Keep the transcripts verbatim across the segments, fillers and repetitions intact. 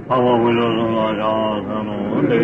འཕགས་པ་དཀོན་མཆོག་གསུམ་ལ་ཕྱག་འཚལ་ལོ། འདི་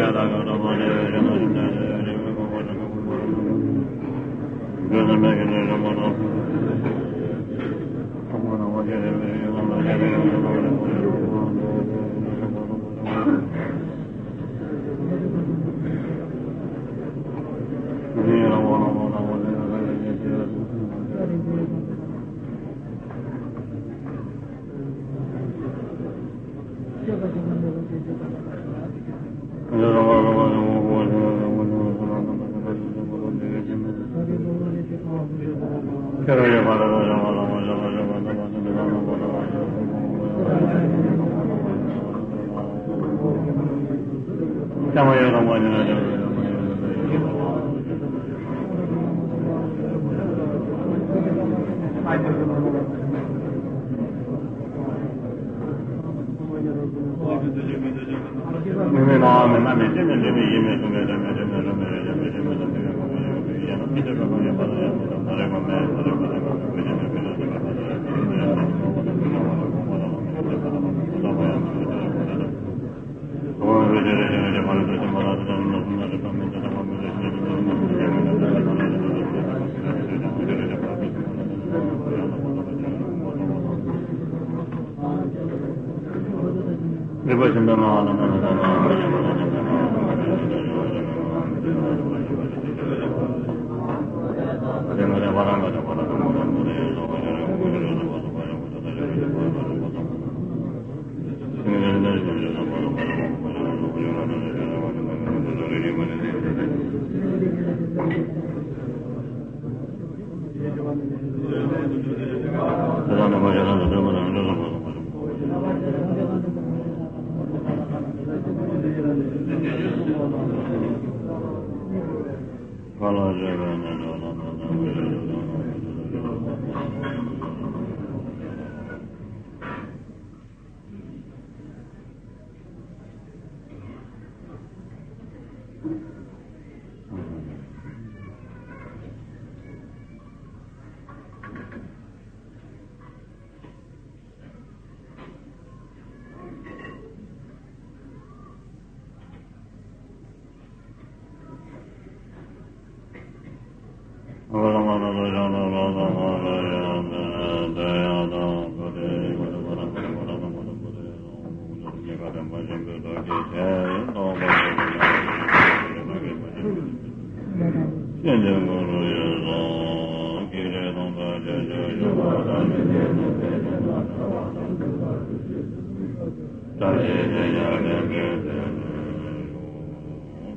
སྐད་བདག་གིས་ཐོས་པ་ནི།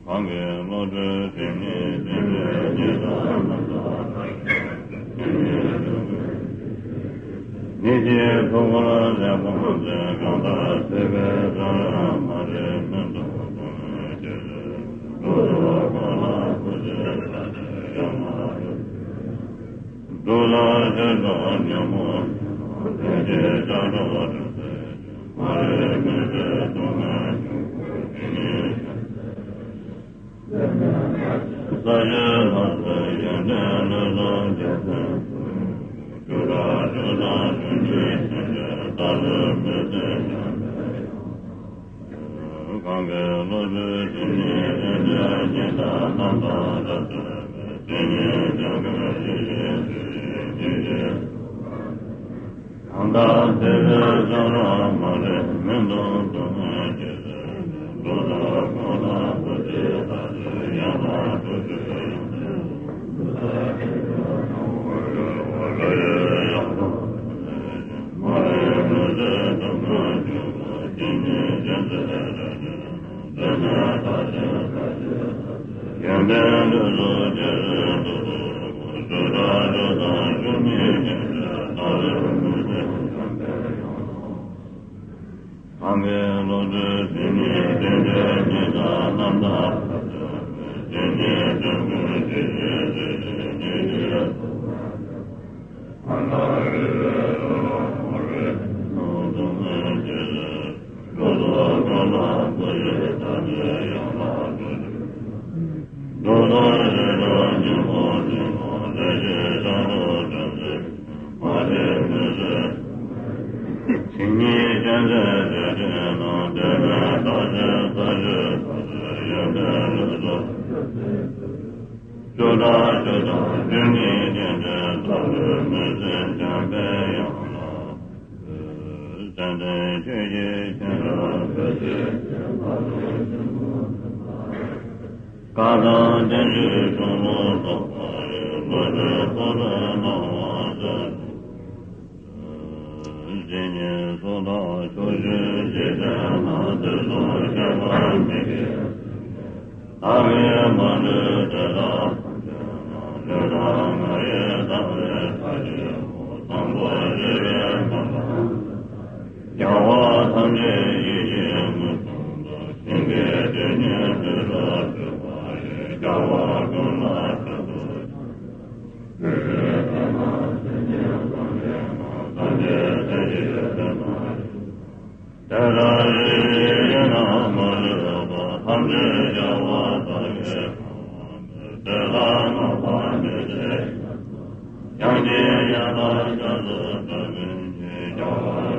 གང་གི་བློ་གྲོས་སེམས་ཉིད་སེམས་ཉིད་ཉིད་དང་རྣམ་དག་སེམས་ཉིད་ཉིད་ཀྱི་ཐུགས་ཀར་ལེགས་པར་མཛད། གང་ལྟར་ཐེག་པའི་ས་ལ་མ་རིག་མུན་སྟུག་སྟོང་ཉིད་ཀྱི་ལུགས་སུ་ཀུན་ལ་བཀུར་སྟི་ལྟ་སྟེ་ཡང་དག་སྒྲུབ་ལ་ཞེན་པ་ཉོན་མོངས་ལས་ཀྱི་ལྕགས་སྒྲོག་གྲུབ་པའི་མ་རིག་མུན་པའི་སྡུག་བསྔལ་འཇུག་པའི་དེ་ཉིད་ཀྱང་། ས་གཞི་ལྷ་ཚོགས་ཡོན་ཏན་ལུས་ལ་རྒྱ་ཆེན་པོ། སྒྲུབ་པ་སྒྲུབ་དང་སྒྲུབ་ཉིད་ཆེན་པོའི་རྟག་ཏུ་མི་བརྫུན་ཡང་དེ་ཡང་། གང་གི་བློ་གྲོས་སེམས་ཉིད་སེམས་ཉིད་ཉིད་དང་རྣམ་དག་རབ་ཏུ་སེམས་ཉིད་ཀྱང་གི་ཤེས་བཞིན་དུ་ཡིན་ཉིད་ཀྱི། གང་དག་དེ་ལས་བྱང་ར་མ་རེད་མི་འདུག་སྡུག་བསྔལ་ཇི་སྲིད་འདུག་ད་ཁོ་ན་བུ་ཇི་ལྟ་ཞིག་ཡང་དག་སྒྲུབ་ཚུལ་ཡང་དག་སྒྲུབ་ཚུལ་ཡང་དག་ཡང་དག་མ་རེད་མི་སྲིད་སྡུག་བསྔལ་འཇུག་པ་ཇི་སྙེད་ཅན་ཚེ་རབ་ཀྱི། ཆོས་ཀྱི་ཤེས་རབ་བོད་ཀྱི་ཆོས་པ་ལ་ཆེན་པོ་ཐོབ་པ་ཡི། བཀའ་དང་བསྟན་བཅོས་གཞུང་ལུགས་རྟོགས་པ་ཡི། བློ་གྲོས་འཁོར་ལོས་སྣང་བ་ལྟར། ཇི་སྙེད་སུ་དག་ཕྱོགས་བཅུའི་འཇིག་རྟེན་ན། དུས་གསུམ་གཤེགས་པ་མི་སྐྱེ་ལྟ་བུའི་མ་ལུས་དེ་དག་ཐམས་ཅད་ལ། ལུས་དང་ངག་ཡིད་དང་བས་མཐའ་ཡས་པ། དང་པོར་བྱས་པའི་མ་ལ་རྒྱལ་བ་ཐམས་ཅད་ཡིད་བཞིན་མངོན་སུམ་དུ། ཞིང་གི་རྡུལ་སྙེད་འདི་ལ་སྤྱོད་པ་ཡི། རྒྱལ་བ་ཀུན་ལ་ཕྱག་འཚལ་ལོ། དེ་ལྟར་རིགས་ཡོད་ན་མ་ལུས་པ། ཐམས་ཅད་རྒྱལ་བ་དག་གིས་གང་བ་མོས། དེ་ལ་བསྔགས་པ་ནི་དེ་ཡི་རྒྱལ་མཚན། ཡང་ཅིན་ཡང་དག་རྒྱ་མཚོ་ལྟ་བུ་ཉིད། རྒྱལ་བ་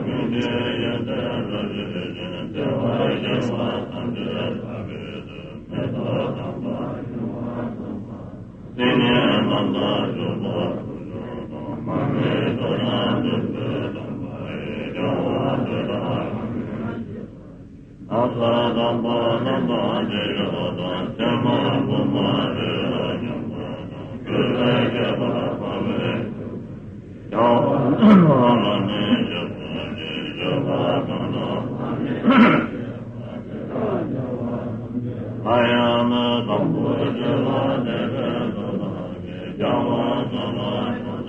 ཀུན་གྱི་ཡོན་ཏན་རབ་བརྗོད་ཅིང་། བདེ་བར་གཤེགས་པ་ཐམས་ཅད་དག་གི་མཐུས། མེ་ཏོག་དམ་པ་ཡིད་འོང་གསུངས་པ། སིལ་སྙན་རྣམ་དག་བརྗོད་པ་དྲུག་ཅུ་དང་། མར་མེ་མཆོག་དང་བདུད་རྩི་དམ་པ་ཡི། རྒྱལ་བ་དེ་དག་གང་བས་གཤེགས་པ། ནགས་ཚལ་དམ་པ་རྣམ་དག་བདེ་མཆོག་དང་། ཚད་མ་དབུ་མ་རི་རབ་མཉམ་པ་དང་། བརྒྱུད་པའི་བསྐལ་པ་འཕགས་པའི་རྒྱལ་བ་རྣམས་ལ་ནི་བཞུགས་པ་ཡི། བཞུགས་པ་གང་དག་ལ་ནི་བར་ཡང་མི་གཏོགས་པའི་ཕྱིར་ལ། དེ་སྐད་དུ་བདག་གིས་རྒྱལ་བ་ཀུན་ལ་ཕྱག་འཚལ་ཞུ་བ་ཡི།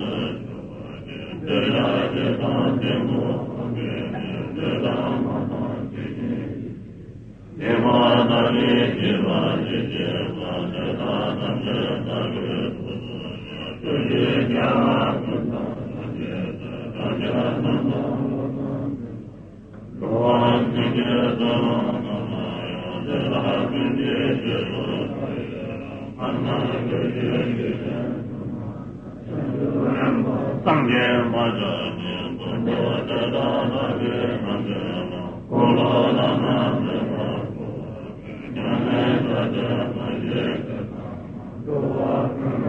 དེ་ཡང་ཇི་ལྟར་ཐིམ་ཕུག་ཕུག་གི་ནི། ལུས་དང་ངག་དང་ཡིད་ཀྱི་ཉེར་ཞི། ཉི་མ་ལྟར་གྱི་བྱིས་པ་ཇི་སྐད་ལ། དེ་དག་ཐམས་ཅད་བདག་གིས་ཐུགས་སུ་ཆུད། ཆོས་ཀྱི་རྒྱལ་བ་ཀུན་དང་མཚུངས་པའི་ཚུལ། སངས་རྒྱས་རྣམས་དང་འགྲོ་དོན་འགྲུབ། འགྲོ་བ་ཀུན་གྱི་དོན་ལ་བསྔགས་ན་ཡང་། དེ་དག་ཀུན་གྱི་རྗེས་སུ་བདག་ཡི་རང་། ཕན་དང་བཀྲ་ཤིས་རྒྱུ་ཅན་ཕྱོགས་བཅུར་སངས་རྒྱས་མ་ཆགས་ཉིད་དུ་འགྲོ། དེ་དག་བདག་གིས་ཐམས་ཅད་ལ། འཁོར་ལོ་བླ་ན་མེད་པ་བསྐོར་བར་ཕུལ། མྱ་ངན་འདའ་སྟོན་མ་བྱེད་པའི་ཐབས། འགྲོ་བ་ཀུན་ལ་ཕན་ཕྱིར་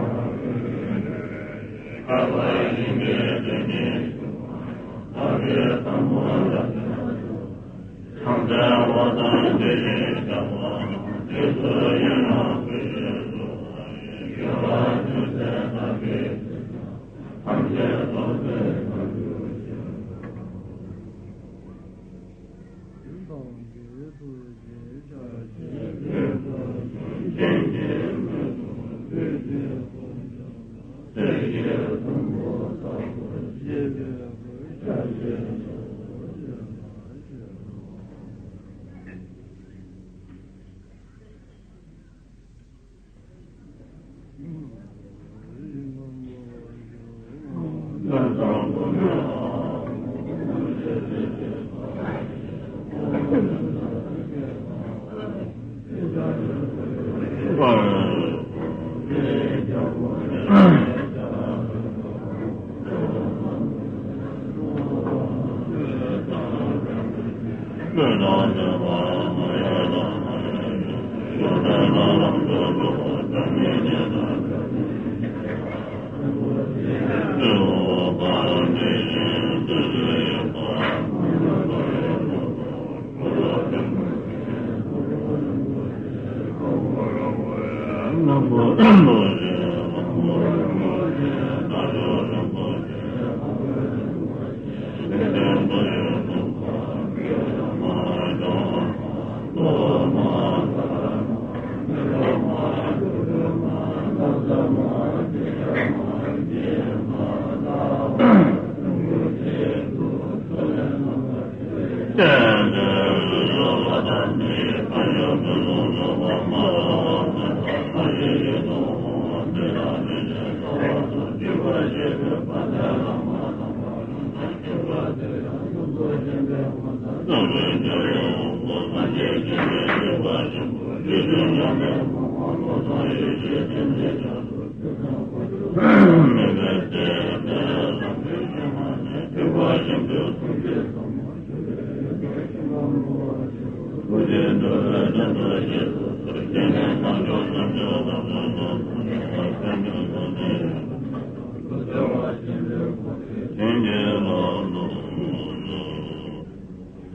ཞེས། བསྐལ་པ་ཞིང་གི་རྡུལ་སྙེད་བཞུགས་པ་ཡང་། བདག་གིས་ཐལ་མོ་སྦྱར་ནས་འགྲོ། ཐམས་ཅད་འོད་དང་དྲི་ཞིང་ཤར་བ་དང་། རྗེས་སུ་ཡི་རང་བསྐུལ་ཞིང་གསོལ་བ་ཡི། དགེ་བ་ཅུང་ཟད་བདག་གིས་བགྱིས་ཀྱང་། ཐམས་ཅད་རྫོགས་པའི་སངས་རྒྱས་ཞིང་།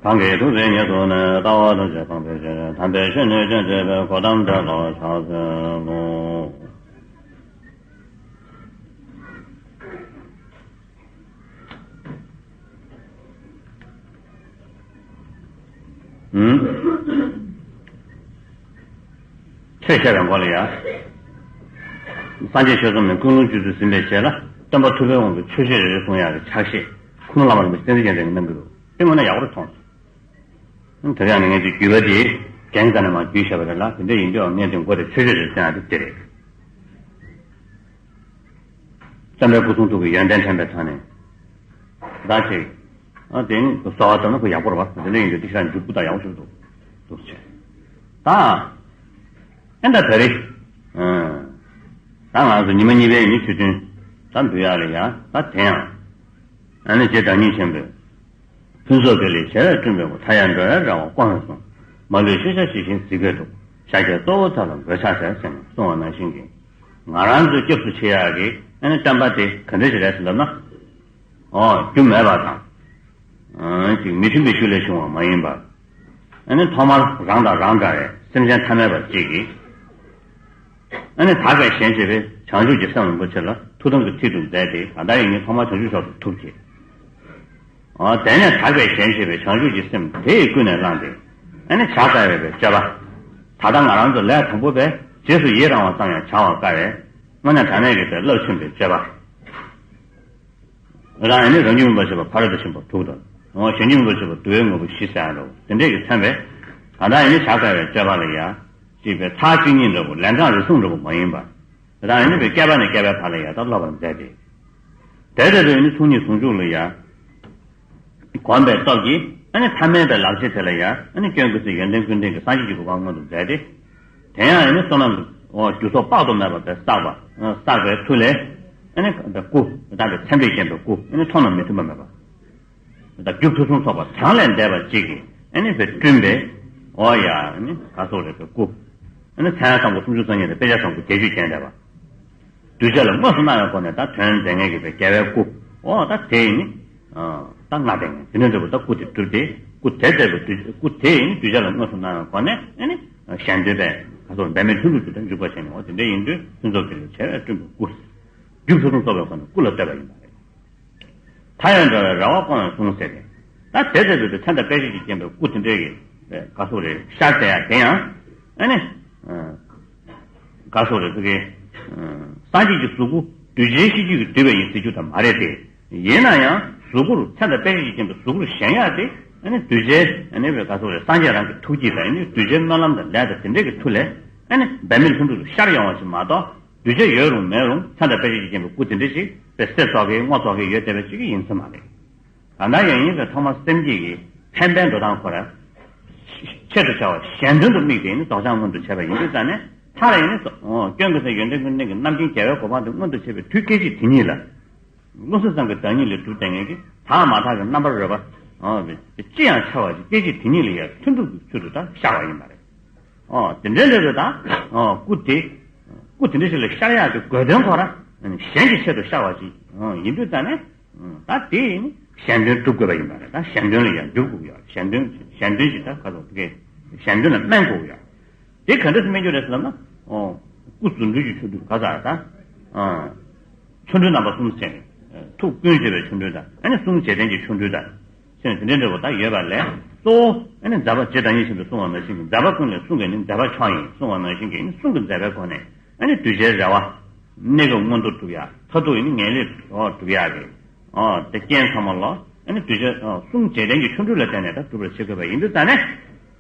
གང་གིས་ཐུགས་བརྩེ་ཉེར་བཟུང་ནས། ལྟ་བ་ཐམས་ཅད་སྤང་བའི་ཕྱིར། དམ་པའི་ཆོས་ནི་སྤྱན་མཛད་པའི། གོ་ཏམ་དེ་ལ་ཕྱག་འཚལ་ལོ། ཨུམ། ཆོས་བཤད་པའི་མགོ་ལ་ཡ། སངས་རྒྱས་ཆོས་ཚོགས་མའི་ཀུན་སློང་བཅུ་བདུན་ཟིན་པའི་རྗེས་ལ། སྟོན་པ་ཐུབ་པའི་དབང་པོའི་ཆོས་བཤད་རེ་རེ་གསུང་ཡག་གི་ཕྱག་བཞེས། ཁུངས་བླ་མ་རིན་པོ་ཆེ་བསྟན་འཛིན་རྒྱལ་མཚན་གྱིས་གནང་གི་འདུག་དེ་དངོས་གནས་ཡག་པོ་རེད་མཐོང་སོང་། དེ་རིང་ནི་ངས་ཀྱི་བརྒྱུད་པ་དེ་རྒན་རྩ་ནས་མར་བརྒྱུད་བཞག་པ་རེད་ལ། དེ་འདྲ་ཡིན་དུས་ངས་དེ་མགོ་དེ་ཆོས་བཤད་རེ་གསུང་ཡག་དེ་དེ་རེད། བསམ་པའི་སྐུ་གསུང་ཐུགས་ཀྱི་ཡོན་ཏན་དྲན་པའི་ཐོག་ནས། ད་ཅིག་ཨ་དེ་ནི་གསོལ་བ་བཏབ་ན་ཁོ་ཡག་པོ་རེད་པ། དེ་འདྲ་ཡིན་དུས་དེ་ཤ་འཇུག་པོ་དང་ཡག་པོ་ཞིག་འདུག་འདུག་ཅེས། ད་ཨེ་ད་ད་རེས། ཨ་ད་ང་ཚོ་ཉི་མ་གཉིས་པའི་ཉིན་ཆོས་ཐུན་ད་འབུལ་ཡག་ལ་ཡ། ད་དེ་ཡང་ཨ་ནི་རྗེ་བདག་ཉིད་ཆེན་པོས། ཕུན་ཚོགས་དགེ་ལེགས་བྱེ་བས་བསྐྲུན་པའི་སྐུ། མཐའ་ཡས་འགྲོ་བའི་རེ་བ་སྐོང་བའི་གསུང་། མ་ལུས་ཤེས་བྱ་ཇི་བཞིན་གཟིགས་པའི་ཐུགས། ཤཱཀྱའི་གཙོ་བོ་དག་ལ་མགོས་ཕྱག་འཚལ། ཟེར་ནས་གསུངས་པ་ནང་བཞིན་གྱི། ང་རང་ཚོའི་སྐྱབས་སུ་མཆི་ཡག་གི་ཨ་ནི་བསྟན་པ་དེ་ག་འདྲ་ཞིག་རེད་ཟེར་ལབ་ན། ཨོ་རྒྱུ་མེད་པ་དང་། ཨ་ཅིག་མི་མཐུན་པའི་ཤུལ་ལས་བྱུང་བ་མ་ཡིན་པར། ཨ་ནི་ཐོག་མར་རང་དང་རང་འདྲ་བའི་སེམས་ཅན་ཐ་མལ་པ་གཅིག་གིས། ཨ་ནི་དག་པའི་ཞེན་བྱེད་པའི་བྱང་ཆུབ་ཀྱི་སེམས་རིན་པོ་ཆེ་ལ་ཐུགས་དམ་གྱི་ཚིག་ཏུ་མཛད་དེ། ད་ལྟ་ཡིན་ནི་ཐོག་མར་བྱང་ཆུབ་མཆོག་ཏུ་ཐུགས་བསྐྱེད། ཨ་དེ་ནས་དག་པའི་ཞེན་བྱེད་པའི་བྱང་ཆུབ་ཀྱི་སེམས་དེ་ཡིས་ཀུན་ནས་བསླངས་ཏེ། ཨ་ནི་བྱ་དཀའ་བའི་སྤྱོད་པ། ད་ལྟ་ང་རང་ཚོ་ལས་དང་པོ་པས་རྗེས་སུ་ཡི་རང་བ་ཙམ་ཡང་བྱ་བ་དཀའ་བས། དངོས་གནས་དྲང་གནས་ཀྱི་དེ་རླབས་ཆེན་པོའི་སྤྱོད་པ། རང་ཡང་ནི་རང་རྒྱུད་མུན་པར་བྱེད་པ་ཕ་རོལ་ཏུ་ཕྱིན་པ་དྲུག་དང་། གཞན་རྒྱུད་མུན་པར་བྱེད་པ་བསྡུ་བའི་དངོས་པོ་བཞི་ཟེར་ཡང་འདྲ་བོ་དེ་འདྲས་ཀྱིས་མཚོན་པའི། ད་ལྟ་ཡང་ནི་བྱ་དཀའ་བའི་སྤྱོད་པ་ལ་ཡ། ཅེས་པའི་ཚར་གཅིག་གཉིས་འདྲ་བོ་ལན་གྲངས་རེ་ཟུང་འདྲ་བོ་མ་ཡིན་པར། རང་ཡང་ནི་བསྐལ་པ་ནས་བསྐལ་པའི་བར་ལ་ཡ་ད་སློབ་པར་མཛད་དེ། དེ་ལྟ་བུའི་ནི་ཚོགས་གཉིས་ཟུང་འཇུག་ལ་ཡ། གོམས་པའི་སྟོབས་ཀྱིས་ཨ་ནི་ཐ་མལ་པའི་ལག་ཆ་དེ་ལ་ཡང་ཨ་ནི་སྐྱོན་ཀུན་ཟད་ཡོན་ཏན་ཀུན་ལྡན་གྱི་སངས་རྒྱས་ཀྱི་གོ་འཕང་མངོན་དུ་མཛད་དེ། དེ་ཡང་ཨ་ནི་བསོད་ནམས་ཀྱི་རྒྱུ་ཚོགས་དཔག་ཏུ་མེད་པ་དེ་བསགས་པ་བསགས་པའི་མཐུ་ལས། ཨ་ནི་སྐུ་དམ་པའི་མཚན་དཔེས་བརྒྱན་པའི་སྐུ་ཨ་ནི་མཐོང་ན་མི་མཐུན་པ་མེད་པ། ད་རྒྱུ་ཕུན་སུམ་ཚོགས་པ་གྲངས་ལས་འདས་པ་གཅིག་གིས་ཨ་ནི་བསྐྲུན་པའི། འོ་ཡ་ཨ་ནི་ག་སོགས་རེད་པའི་སྐུ། ཨ་ནི་མཚན་བཟང་པོ་སུམ་ཅུ་རྩ་གཉིས་དང་དཔེ་བྱད་བཟང་པོ་བརྒྱད་ཅུས་བརྒྱན་བསྡད་པ། གདུལ་བྱ་ལ་དངོས་སུ་སྣང་བའི་སྒོ་ནས་ད་དོན་མཛད་མཁན་གྱི་དཔེ་རྒྱལ་བའི་སྐུ། འོ་ད་དེ་ཡིན་ནི། ད་ལྔ་ལྡན་དེ་ནས་འདྲ་བོ་ད་སྐུ་དེ་གྲུབ་སྟེ། སྐུ་དེ་ལྟ་བུའི་གདུལ་སྐུ་དེ་ཡིན་གདུལ་བྱ་ལ་དངོས་སུ་སྣང་བའི་སྒོ་ནས་ཨ་ནི། གཞན་དོན་པས་ག་སོགས་འབད་མེད་ལྷུན་གྲུབ་ཏུ་ད་འཇུག་པ་བྱས་ནས། འོ་དེ་འདྲ་ཡིན་དུས་ཕུན་ཚོགས་དགེ་ལེགས་བྱེ་བས་བསྐྲུན་པའི་སྐུ། རྒྱུ་ཕུན་སུམ་ཚོགས་པའི་སྒོ་ནས་སྐུ་ལ་བསྟོད་པ་ཡིན་པ་རེད། མཐའ་ཡས་འགྲོ་བའི་རེ་བ་སྐོང་བའི་གསུང་ཟེར་ཏེ། ད་དེ་ལྟ་བུའི་དུ་མཚན་དང་དཔེ་བྱད་ཀྱིས་བརྒྱན་པའི་སྐུ་དེ་འདྲའི་གི་ག་སོགས་རེད་ཤར་ཏེ་ཡ་དེ་ཡང་། ཨ་ནི། ག་སོགས་རེད་ཟེར་གི། སངས་རྒྱས་ཀྱི་གཟུགས་སྐུ་གདུལ་བྱའི་ཤེས་རྒྱུད་ཀྱིས་བསྡུས་པ་ཡིན་ཟེར་རྒྱུ་དང་མ་རེད་དེ། ཡིན་ན་ཡང་གཟུགས་སྐུར་མཚན་དང་དཔེ་བྱད་ཀྱིས་བརྒྱན་པའི་གཟུགས་སྐུར་བཞེངས་ཡག་དེ། ཨ་ནི་གདུལ་བྱའི་ཨ་ནི་བའི་ག་སོགས་རེད་སངས་རྒྱས་རང་གི་ཐུགས་བསྐྱེད་དང་ཨ་ནི་གདུལ་བྱའི་སྨོན་ལམ་དང་ལས་དང་དེ་འདྲའི་གི་མཐུ་ལས། ཨ་ནི་འབད་མེད་ལྷུན་གྲུབ་ཏུ་ཤར་ཡོང་བ་ཞིག་མ་གཏོགས། གདུལ་བྱ་ཡོད་རུང་མེད་རུང་མཚན་དང་དཔེ་བྱད་ཀྱིས་བརྒྱན་པའི་སྐུ་དེ་འདྲ་ཞིག་དཔེ་གསེར་བཙོག་གི་སྔོ་བཙོག་གི་ཡོད་བསྡད་པ་ཅིག་ཡིན་ས་མ་རེད། ད་ལྟ་ཡང་ཡིན་ཟེར་ཐོག་མར་སེམས་བསྐྱེད་ཀྱི་འཕེན་པའི་འགྲོ་སྟངས་ཁོ་ར། ཆེད་དུ་བྱ་བ་གཞན་དོན་དུ་དམིགས་ཏེ་ནི་རྫོགས་བྱང་མངོན་དུ་བྱས་པ་ཡིན་དུས་ཙང་ནས། མཐར་ཡང་ནི་སྐྱོན་ཀུན་ཟད་ཡོན་ཏན་ཀུན་ལྡན་གྱི་རྣམ་མཁྱེན་རྒྱལ་བའི་གོ་འཕང་དེ་མངོན་དུ་བྱེད་པའི་དུས་སྐད་ཅིག་དེ་ཉིད་ལ། མངོན་སུམ་ཙམ་གྱི་བདག་ཉིད་ལས་གྲུབ་བསྡད་མཁན་གྱི་དག་མ་དག་གི་རྣམ་པར་རོལ་པ། ཅི་ཡང་འཆར་བ་ཞིག་སྐད་ཅིག་དེ་ཉིད་ལ་ཡང་ལྷུན་གྲུབ་ཀྱི་ཚུལ་དུ་ད་ཤར་བ་ཡིན་པ་རེད། ཨོ་དེ་འདྲའི་འདྲ་བའི་ད། ཨོ་སྐུ་དེ། སྐུ་དེ་འདྲ་ཞིག་ལ་ཤར་ཡག་གི་དགོས་དོན་ཁོ་ར། གཞན་གྱི་ཆེད་དུ་ཤར་བ་ཞིག་ཡིན་དུས་ཙང་ནས། ད་དེ་ནི་གཞན་དོན་སྒྲུབ་དགོས་པ་ཡིན་པ་རེད། ད་གཞན་དོན་ལ་ཡང་འཇུག་དགོས་ཀྱི་ཡོད། གཞན་དོན་གཞན་དོན་ཞིག་ད་ག་ཚོད་དེ་གཞན་དོན་ལ་སྨན་དགོས་ཀྱི་ཡོད། དེ་ག་འདྲ་སེ་སྨན་རྒྱུ་རེད་ཟེར་ལབ་ན། ཨོ། སྐུ་རྫུ་འཕྲུལ་གྱི་ཆོ་འཕྲུལ་ག་ཟེར་ད། ཨ། ཆོ་འཕྲུལ་རྣམ་པ་གསུམ་ཟེར་ནས། ཐུགས་ཀུན་བྱེད་པའི་ཆོ་འཕྲུལ་དང་ཨ་ནི་གསུང་བྱེད་ལྡན་གྱི་ཆོ་འཕྲུལ་དང་། ཟེར་ནས་དེ་འདྲའི་འདྲ་བོ་ད་ཡོད་པ་ལས། གཙོ་བོ་ཨ་ནི་མཛད་པ་རྗེ་བདག་ཉིད་ཆེན་པོས་གསུངས་པ་ནང་བཞིན་གྱི་མཛད་པ་ཀུན་ལས་གསུང་གི་ནི་མཛད་པ་མཆོག་ཡིན་གསུངས་པ་ནང་བཞིན་གྱི་ནི་གསུང་གི་མཛད་པའི་སྒོ་ནས་ཨ་ནི་གདུལ་བྱའི་རེ་བ། གནས་སྐབས་མངོན་མཐོ་སྒྲུབ་ཡ། མཐར་ཐུག་ཡིན་ནི་ངེས་ལེགས་སྒྲུབ་ཡ་གི། ཨོ་དེ་རྐྱེན་ཚང་མ་ལོ། ཨ་ནི་གདུལ་བྱ་གསུང་བྱེད་ལྡན་གྱི་ཆོ་འཕྲུལ་ལ་བརྟེན་ནས་ད་སྒྲུབ་པར་བྱེད་དགོས་པ་ཡིན་དུས་ཙང་ནས།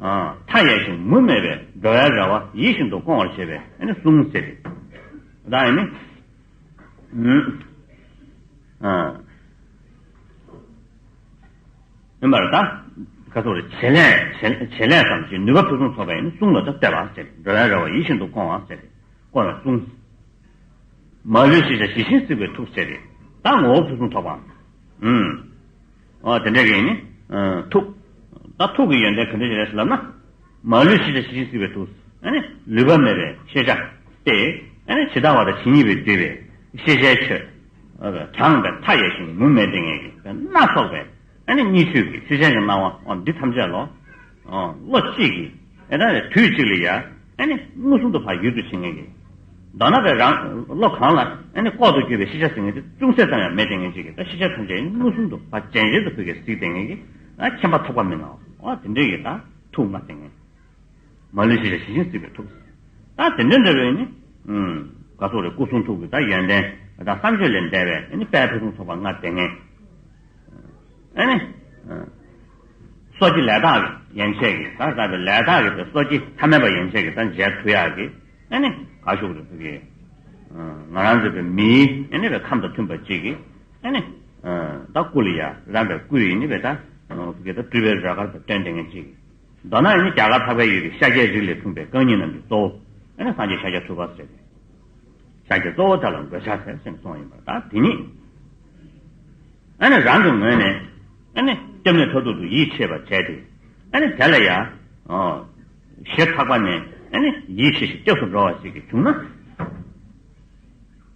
མཐའ་ཡས་ཤིང་མུ་མེད་པའི་འགྲོ་བའི་རེ་བ་ཡིད་བཞིན་དུ་སྐོང་བར་བྱེད་པའི་ཨ་ནི་གསུང་ཟེར་ཏེ། ད་ཨ་ནི། ཨ། ཡིན་པར་ད། ག་ཚོད་རེད། བྱེད་ལས་བྱེད་བྱེད་ལས་སམ་ཞེས་ནུས་པ་ཕུན་སུམ་ཚོགས་པའི་གསུང་ལ་ད་བསྟོད་པ་ཟེར། འགྲོ་བའི་རེ་བ་ཡིད་བཞིན་དུ་སྐོང་བ་ཟེར། སྐོང་བའི་གསུང་། མ་ལུས་ཤེས་བྱ་ཇི་བཞིན་གཟིགས་པའི་ཐུགས་ཟེར་ཏེ། ད་ངོ་བོ་ཕུན་སུམ་ཚོགས་པ། ཨུམ། ཨོ་དེ་འདྲ་གི་ནི། ཐུགས། ད་ཐུགས་ཀྱི་ཡོན་ཏན་ག་འདྲ་ཞིག་རེད་ཟེར་ལབ་ན། མ་ལུས་ཤེས་བྱ་ཇི་བཞིན་གཟིགས་པའི་ཐུགས། ཨ་ནི་ལུས་པ་མེད་པའི་ཤེས་བྱ་སྟེ། ཨ་ནི་ཇི་ལྟ་བ་དང་ཇི་སྙེད་པའི་འདུས་པའི་ཤེས་བྱའི་ཆོས། དྲངས་པའི་མཐའ་ཡས་ཤིང་མུ་མེད་དེ་ངེས་ཀྱི་སྣ་ཚོགས་པའི་ཨ་ནི་གཉིས་ཆོས་ཀྱི་ཤེས་བྱའི་སྣང་བ་འདི་ཐམས་ཅད་ལོ། བློ་གཅིག་གིས་ཨེ་ད་དུས་གཅིག་ལ་ཡ་ཨ་ནི་མངོན་སུམ་དུ་ཕར་ཡུལ་དུ་བྱེད་ངེས་ཀྱི། མདོར་ན་པའི་རང་བློ་གང་ལ་ཨ་ནི་ལྐོག་ཏུ་གྱུར་པའི་ཤེས་བྱ་ཟེར་མཁན་དེ་ཅུང་ཟད་ཙམ་ཡང་མེད་དེ་ངེས་ཅིག་གིས། ད་ཤེས་བྱ་ཐམས་ཅད་མངོན་སུམ་དུ་ཕར་རྗེན་རྗེན་དུ་ཕུལ་གྱི་གཟིགས་དེ་ངེས་ཀྱི། ཨ་མཁྱེན་པ་ཐོབ་པ་མི་སྣང་བ། ཨ་དེ་འདྲའི་གི་ད་ཐུགས་མངའ་དེ་ངེས། མ་ལུས་ཤེས་བྱ་ཇི་བཞིན་གཟིགས་པའི་ཐུགས། ད་དེ་འདྲ་འདྲ་བའི་ནི། ཨུམ། ག་ཚོད་རེད། སྐུ་གསུང་ཐུགས་ཀྱི་ད་ཡོན་ཏན་ད་བསམ་བརྗོད་ལས་འདས་པའི་ནི་དཔལ་ཕུན་སུམ་ཚོགས་པ་མངའ་དེ་ངེས། ཨ་ནི། སོ་སྐྱེ་ལས་དག་གི་ཡན་ཆད་ཀྱི་ད་ལྟ་བའི་ལས་དག་གི་སོ་སྐྱེ་ཐ་མལ་པ་ཡན་ཆད་ཀྱི་ད་མཇལ་ཐུབ་ཡག་གི། ཨ་ནི་ག་ཞུ་རེད་ཕ་གི། ང་རང་ཚོ་བའི་མིའི་ཨ་ནི་བའི་ཁམས་དང་མཐུན་པ་ཅིག་གི། ཨ་ནི། ད་སྐུ་ལ་ཡ་རམ་པའི་སྐུ་ཡི་ནི་བའི་ད། ཕ་གི་ད་སྤྲུལ་པའི་རོལ་གར་དང་བསྟན་དེ་ངེས་ཅིག་གི། མདོར་ན་ནི་རྒྱ་གར་འཕགས་པའི་ཡུལ་གྱི་ཤཱཀྱའི་རིགས་ལས་འཁྲུངས་པའི་རྐང་གཉིས་རྣམས་ཀྱི་གཙོ་བོ། ཨ་ནི་སངས་རྒྱས་ཤཱཀྱ་ཐུབ་པ་ཟེར་ཏེ། ཤཱཀྱ་གཙོ་བོ་དེ་ལ་འགོད་བྱ་ཟེར་ཞེས་གསུངས་པ་ཡིན་པ་ད་དེ་ཉིད། ཨ་ནི་རང་གི་ངོས་ནས། ཨ་ནི་སྐྱབས་གནས་མཐར་ཐུག་ཏུ་ཡིད་ཆེས་པར་བྱས་ཏེ། ཨ་ནི་དེ་ལ་ཡང་། ཞེ་ཐག་པ་ནས་ཨ་ནི་ཡིད་ཆེས་ཤིང་སྐྱབས་སུ་འགྲོ་བ་ཞིག་གིས་བྱུང་ན།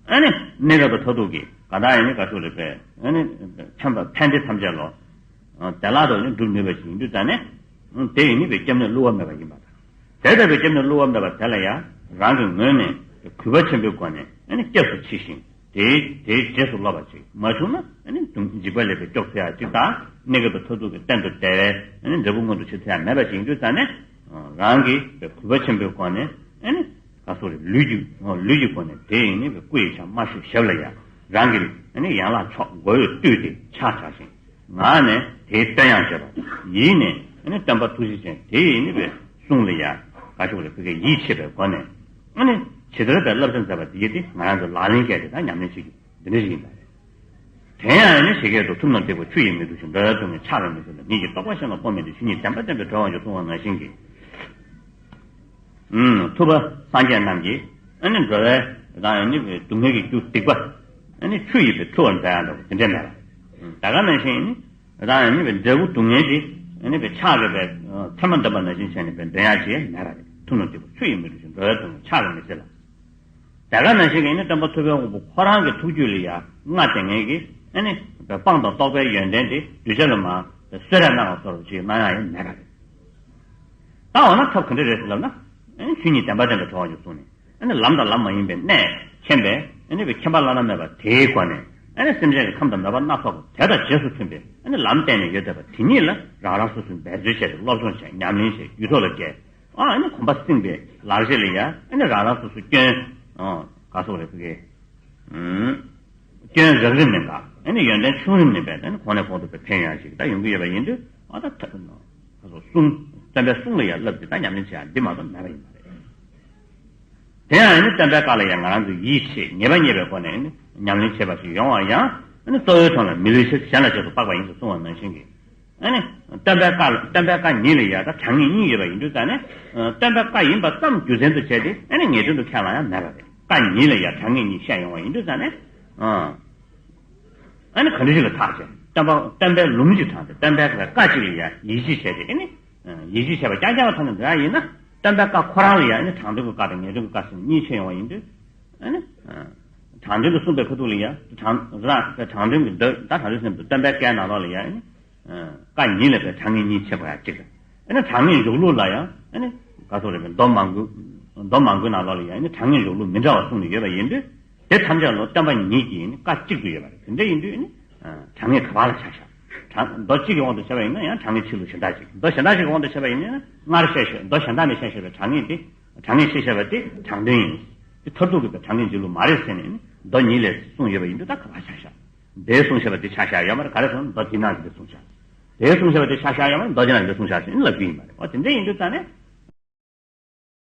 ཨ་ནི་གནས་སྐབས་དང་མཐར་ཐུག་གི་ག་ད་ཡིན་ནི་ག་ཤུགས་རེད་པས། ཨ་ནི་ཆམ་པ་ཕན་བདེ་ཐམས་ཅད་ལོ། དེ་ལ་དོ་ནི་འགྲུབ་ནུས་པ་ཞིག་ཡིན་དུས་ད་ནི། དེ་ཡིན་ནི་བའི་སྐྱབས་གནས་བསླུ་བ་མེད་པ་ཡིན་པ་དང་། དེ་ལྟ་བུའི་སྐྱབས་གནས་བསླུ་བ་མེད་པ་དེ་ལ་ཡང་རང་གི་ངོས་ནས་གུས་པ་ཆེན་པོའི་སྒོ་ནས་ཨ་ནི་སྐྱབས་སུ་མཆི་ཞིང་དེའི་དེའི་རྗེས་སུ་སློབ་པ་ཅིག་མ་བྱུང་ན། ཨ་ནི་འཇིགས་པ་ལས་པའི་སྐྱོབ་ཐུབ་ཡག་ཅིག་དང་། གནས་སྐབས་དང་མཐར་ཐུག་གི་གཏན་དུ་བདེ་བའི་ཨ་ནི་འབྲས་བུ་མངོན་དུ་བྱེད་ཐུབ་ཡག་མེད་པ་ཅིག་ཡིན་དུས་ད་ནི། རང་གིས་གུས་པ་ཆེན་པོའི་སྒོ་ནས་ཨ་ནི་ག་སོགས་རེད། ལུས་ཀྱི་ལུས་ཀྱི་སྒོ་ནས་དེ་ཡིན་ནི་བའི་སྐུ་ཡི་ཕྱག་དམར་ཤོག་ཞབས་ལ་ཡ་རང་གི་ཨ་ནི་ཡན་ལག་མཆོག་མགོ་བོས་བཏུད་དེ་ཕྱག་བྱ་ཞིང་། ངག་ནས་དེའི་བསྟོད་དབྱངས་བརྗོད་པ། ཡིད་ནས་ནི་སྟོན་པ་ཐུགས་རྗེ་ཅན་དེ་ཡི་ནི་བའི་གསུང་ལ་ཡང་ག་ཤོག་རེ་ཕ་གིའི་ཡིད་ཆེས་པའི་སྒོ་ནས་ཨ་ནི་ཇི་ལྟར་བའི་བསླབ་བྱ་མཛད་པ་དེ་ཡི་དེ་ང་རང་ཚོ་ལག་ལེན་བཀལ་ཏེ་ད་ཉམས་ལེན་བྱེད་རྒྱུ་འདི་འདྲ་ཞིག་ཡིན་པ་རེད། དེ་ཡང་ནི་ཇི་སྐད་དུ་ཐུབ་རྣམས་སྟེགས་བུ་ཆུ་ཡིས་མི་འཁྲུ་ཞིང་། འགྲོ་བའི་སྡུག་བསྔལ་ཕྱག་ལས་མི་སེལ་ལ། ཉིད་ཀྱི་རྟོགས་པ་གཞན་ལ་སྤོ་མི་འདོད། ཆོས་ཉིད་བདེན་པ་བསྟན་པའི་གྲོལ་བ་མཆོག་གསུངས་པ་ནང་བཞིན་གྱི། ཨུམ། ཐུབ་པ་སངས་རྒྱས་རྣམས་ཀྱིས་ཨ་ནི་འགྲོ་བའི་རང་ཡང་ནི་སྡུག་བསྔལ་གྱི་རྒྱུ་སྡིག་པ་ཨ་ནི་ཆུ་ཡིས་པའི་འཁྲུ་བར་མཛད་ཡང་འདྲ་བ་དེ་འདྲའི་མེད་པ། ད་ག་ནང་བཞིན་ནི་རང་ཡང་ནི་འབྲས་བུ་སྡུག་བསྔལ་དེ་ཨ་ནི་ཕྱག་གི་བའི་ཚེར་མ་འདོན་པ་ནང་བཞིན་བྱས་ནས་འབྲས་ཡང་ཅི་ཡང་མེད་པ་རེད། ཐུབ་རྣམས་སྟེགས་བུ་ཆུ་ཡིས་མི་འཁྲུ་ཞིང་། འགྲོ་བའི་སྡུག་བསྔལ་ཕྱག་ལས་མི་སེལ་ལ། དེ་ག་ནང་བཞིན་གྱི་ནི་སྟོན་པ་ཐུབ་པའི་དབང་པོ་ཁོ་རང་གི་ཐུགས་རྒྱུད་ལ་ཡང་མངའ་དེ་ངེས་ཀྱི་ཨ་ནི་སྤངས་དང་རྟོགས་པའི་ཡོན་ཏན་དེ་གདུལ་བྱ་ལ་མ་གསོལ་རས་གནང་བ་སོགས་ཀྱི་གནང་ཡག་ཡང་མེད་པ་རེད། ད་འོ་ན་ཐབས་ག་འདྲ་རེད་ཟེར་ལབ་ན། ཨ་ནི་ཆོས་ཉིད་བདེན་པ་བསྟན་པའི་གྲོགས་ཀྱིས་གསུངས་ནས། ཨ་ནི་ལམ་དང་ལམ་མ་ཡིན་པའི་གནས་མཁྱེན་པས། ཨ་ནི་བའི་མཁྱེན་པ་བླ་ན་མེད་པ་དེའི་སྒོ་ནས། ཨ་ནི་སེམས་ཅན་གྱི་ཁམས་དང་མོས་པ་སྣ་ཚོགས་པ་དེ་དང་རྗེས་སུ་མཐུན་པའི་ཨ་ནི་ལམ་བསྟན་ནས་ཡོད་བསྡད་པ་དེ་ཉིད་ལ་རང་རང་སོ་སོས་འབད་རྩོལ་བྱས། སློབ་སྦྱོང་བྱས། ཉམས་ལེན་བྱས། རྒྱུད་ཐོག་ལ་བསྐྱལ། ཨ་ནི་གོམས་པ་བསྲིངས་པའི་ལག་རྗེས་ལ་ཡ་ཨ་ནི་རང་རང་སོ་སོ་སྐྱོན། ག་སོགས་རེད་ཕ་གི། སྐྱོན་རགས་རིམ་མིན་པ། ཨ་ནི་ཡོན་ཏན་ཆུང་རིམ་མིན་པས་ཨ་ནི་གོང་ནས་གོང་དུ་ཕན་ཡོང་ཞིག་ད་ཡོང་གི་ཡོད་པ་ཡིན་དུས། ཨ་ད་ཐ་ག་སོགས་གསུང་། སྟོན་པའི་གསུང་ལ་ཡ་བསླབ་ཀྱི་ད་ཉམས་ལེན་བྱེད་ཡ་འདི་མ་གཏོགས་མེད་པ་ཡིན་པ་རེད། དེ་ཡང་ཨ་ནི་སྟོན་པའི་བཀའ་ལ་ཡང་ང་རང་ཚོས་ཡིད་ཆེས་ངེས་པ་རྙེད་པའི་སྒོ་ནས་ཨ་ནི་ཉམས་ལེན་བྱེད་པ་ཞིག་ཡོང་བ་ཡང་། ཨ་ནི་གཙོ་བོའི་དོན་ལ་མི་ལུས་ཕྱིར་གཞན་ལ་རྗེས་སུ་དཔག་པ་ཡིན་ཞེས་གསུངས་པ་ནང་བཞིན་གྱི། ཨ་ནི་སྟོན་པའི་བཀའ་ལ་སྟོན་པའི་བཀའ་ཉིད་ལ་ཡང་ད་དྲང་ངེས་གཉིས་ཡོད་པ་ཡིན་དུས་ཙང་ནས། སྟོན་པའི་བཀའ་ཡིན་པ་ཙམ་རྒྱུ་མཚན་དུ་བྱས་ཏེ་ཨ་ནི་ངེས་དོན་དུ་ཁས་བླང་ཡང་མེད་པ་རེད། བཀའ་ཉིད་ལ་ཡང་དྲང་ངེས་གཉིས་བཤད་ཡོང་བ་ཡིན་དུས་ཙང་ནས། ཨ་ནི་ག་འདྲ་ཞིག་ལ་ཐག་བཅད། སྟོན་པ་སྟོན་པའི་ལུང་ཅིག་དྲངས་ཏེ་སྟོན་པའི་བཀའ་ཅིག་ལ་ཡང་ཡིད་ཆེས་བྱས་ཏེ་ཨ་ནི། ཡིད་ཆེས་བྱས་པ་རྐྱང་རྐྱང་ལ་ཐོག་ནས་འདོད་ཡ་ཡིན་ན། སྟོན་པའི་བཀའ་ཁོ་རང་ལ་ཡང་ཨ་ནི་དྲང་དོན་གྱི་བཀའ་དང་ངེས་དོན་གྱི་བཀའ་ཟེར་ནས་གཉིས་ཕྱེ་ཡོང་བ་ཡིན་དུས། ཨ་ནི། དྲང་དོན་དུ་གསུངས་པའི་ཁ་ཐུག་ལ་ཡང་དྲང་རང་དྲང་དོན་གྱི་འདོད་ད་དྲང་དོན་སེམས་དུ་སྟོན་པའི་བཀའི་ནང་ལོགས་ལ་ཡང་ཨ་ནི། བཀའ་ཉིད་ལ་བའི་དྲང་ངེས་གཉིས་ཕྱེ་དགོས་ཡ་གཅིག་རེད། ཨ་ནི་དྲང་ངེས་འཇུག་ལུགས་ལ་ཡང་ཨ་ནི། ག་སོགས་རེད་པས། མདོ་མང་པོའི་མདོ་མང་པོའི་ནང་ལོགས་ལ་ཡང་ཨ་ནི་དྲང་ངེས་འཇུག་ལུགས་མི་འདྲ་བ་གསུངས་ནས་ཡོད་པ་ཡིན་དུས། དེ་ཐམས་ཅད་ལ་སྟོན་པ་ཉིད་ཀྱིས་ཨ་ནི་བཀའ་གཅིག་ཏུ་ཡོད་པ་རེད། དེ་འདྲ་ཡིན་དུས་ཨ་ནི། དྲང་ངེས་ག་པར་ལ་ཆ་བཞག་དྲང་མདོ་གཅིག་གི་དབང་དུ་བྱས་པ་ཡིན་ན་ཡང་དྲང་ངེས་ཕྱི་ལུགས་གཞན་དག་ཅིག་མདོ་གཞན་དག་ཅིག་གི་དབང་དུ་བྱས་པ་ཡིན་ན་ཡང་སྔར་བཤད་བཤད་མདོ་གཞན་དག་ནས་བཤད་བཤད་པའི་དྲང་ངེས་དེ། དྲང་ངེས་ཕྱིར་བཤད་པ་དེ་དྲང་དོན་ཡིན། དེ་མཐར་ཐུག་གི་དྲང་ངེས་འཇུག་ལུགས་མ་རེད་ཟེར་ནས་ཨ་ནི་མདོ་ཉིད་ལས་གསུངས་ཡོད་པ་ཡིན་དུས་ད་ག་པར་ཆ་བཞག་དེའི་གསུང་བཤད་པ་འདི་ཆ་བཞག་ཡོད་མ་རེད། ག་རེ་གསུངས་མདོ་འདི་ནང་གི་འདི་གསུང་བཤད། དེ་གསུངས་བཞག་པ་དེ་ཤ་ཤ་ཡོད་མ་རེད། མདོ་རྒྱུད་ནང་ཡིན་དུ་གསུངས་བཞག་ཞིག་ལབ་རྒྱུ་ཡིན་པ་རེད། འོ་དེ་འདྲ་ཡིན་དུས་ཙང་ནས།